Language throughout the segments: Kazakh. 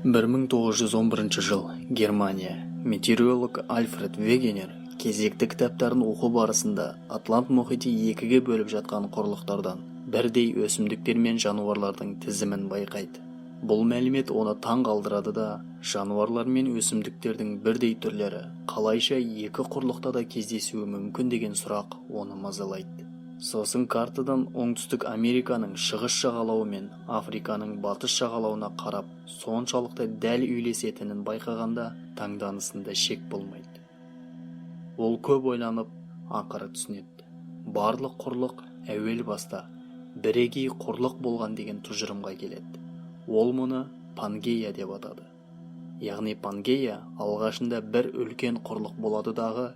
1911 жыл. Германия. Метеоролог Альфред Вегенер кезекті кітаптарын оқу барысында Атлант мұхиты екіге бөліп жатқан құрлықтардан бірдей өсімдіктер мен жануарлардың тізімін байқайды. Бұл мәлімет оны таң қалдырады да, жануарлар мен өсімдіктердің бірдей түрлері қалайша екі құрлықта да кездесуі мүмкін деген сұрақ оны мазалайды. Сосын картадан Оңтүстік Американың шығыс жағалауы мен Африканың батыс жағалауына қарап, соншалықты дәл үйлесетінін байқағанда таңданысында шек болмайды. Ол көп ойланып, ақыры түсінеді. Барлық құрлық әуел баста бірегей құрлық болған деген тұжырымға келеді. Ол мұны Пангея деп атады. Яғни Пангея алғашында бір үлкен құрлық болады дағы,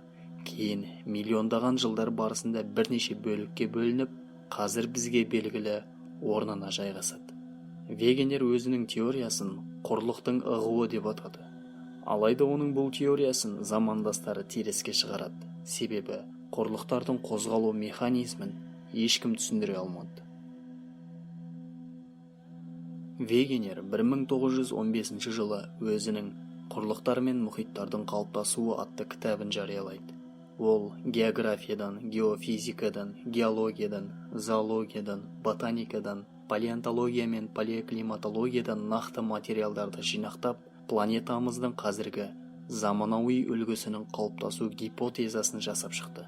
кейін миллиондаған жылдар барысында бірнеше бөлікке бөлініп, қазір бізге белгілі орнына жайғасады. Вегенер өзінің теориясын құрлықтың ығуы деп атады. Алайда оның бұл теориясын замандастары теріске шығарады. Себебі құрлықтардың қозғалу механизмін ешкім түсіндіре алмады. Вегенер 1915 жылы өзінің «Құрлықтар мен мұхиттардың қалыптасуы» атты кітабын жариялайды. Ол географиядан, геофизикадан, геологиядан, зоологиядан, ботаникадан, палеонтология мен палеоклиматологиядан нақты материалдарды жинақтап, планетамыздың қазіргі заманауи үлгісінің қалыптасу гипотезасын жасап шықты.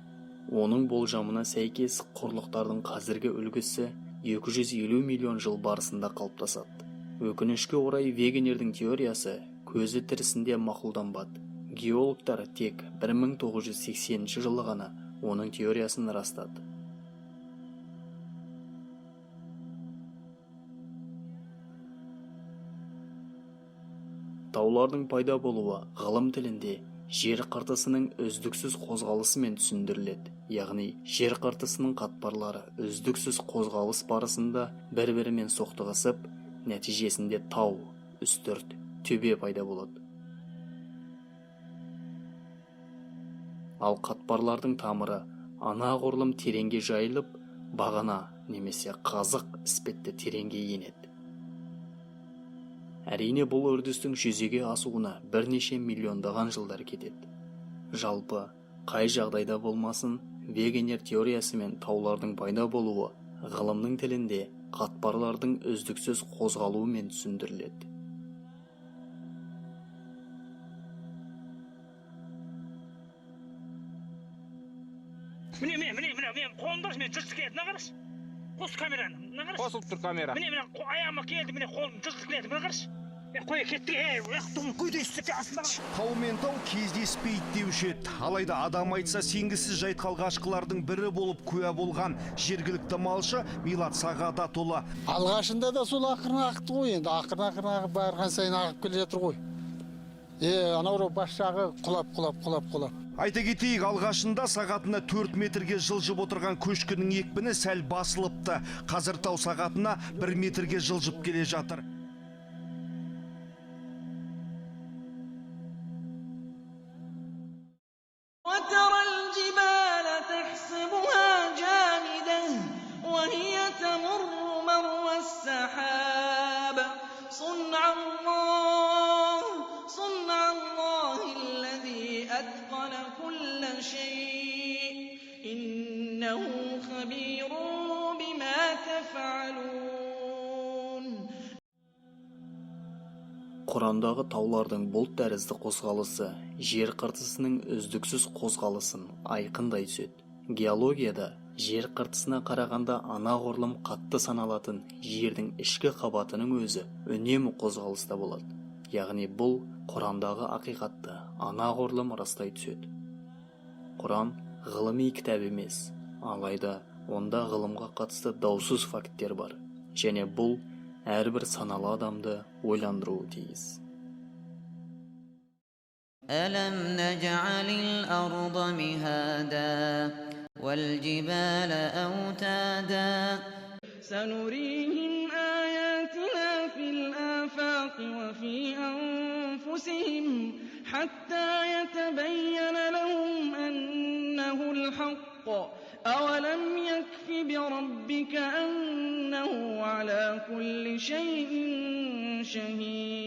Оның болжамына сәйкес, құрлықтардың қазіргі үлгісі 250 миллион жыл барысында қалыптасады. Өкінішке орай, Вегенердің теориясы көзі тірісінде мақұлданбады. Геологтар тек 1980 жылы ғана оның теориясын растады. Таулардың пайда болуы ғылым тілінде жер қыртысының үздіксіз қозғалысымен түсіндіріледі. Яғни жер қыртысының қатпарлары үздіксіз қозғалыс барысында бір-бірімен соқтығысып, нәтижесінде тау, үстірт, төбе пайда болады. Ал қатпарлардың тамыры анағұрлым тереңге жайылып, бағана немесе қазық іспетті тереңге енеді. Әрине, бұл үрдістің жүзеге асуына бірнеше миллиондаған жылдар кетеді. Жалпы, қай жағдайда болмасын, Вегенер теориясы мен таулардың пайда болуы ғылымның тілінде қатпарлардың үздіксіз қозғалуымен түсіндіріледі. Міне, міне, міне, міне, мен қолымда, мен жылжып келеді, мына қарашы. Қос камераны, мына қарашы. Қосылып тұр камера. Міне, міне, аяғыма келді, міне, қолым жылжып келеді, мына қарашы. Е, қой, кеттік, ей, көйдейсіз астында. Тау мен тау кездеспейді деуші еді. Алайда адам айтса сенгісіз жайтқа алғашқылардың бірі болып куә болған жергілікті малшы Милат Сағадатұлы. Алғашында да сол ақырын ақты ғой, енді ақырын ақырын ағып, барған сайын ағып келе жатыр ғой. Анау бас жағы құлап, құлап, құлап, құлап. Айта кетейік, алғашында сағатына 4 метрге жылжып отырған көшкінің екпіні сәл басылыпты. Қазір тау сағатына 1 метрге жылжып келе жатыр. وترى الجبال تحسبها جامدة وهي تمر مر السحاب صنع الله صنع الله الذي أتقن كل شيء إنه خبير بما تفعلون. Құрандағы таулардың бұлт тәрізді қозғалысы жер қыртысының үздіксіз қозғалысын айқындай түседі. Геологияда жер қыртысына қарағанда анағұрлым қатты саналатын жердің ішкі қабатының өзі үнемі қозғалыста болады. Яғни бұл Құрандағы ақиқатты анағұрлым растай түседі. Құран ғылыми кітап емес, алайда онда ғылымға қатысты даусыз факттер бар. Және бұл әрбір саналы адамды ойландыруы тиіс. ألم نجعل الأرض مهادا والجبال أوتادا سنريهم آياتنا في الآفاق وفي أنفسهم حتى يتبين لهم أنه الحق أولم يكف بربك أنه على كل شيء شهيد.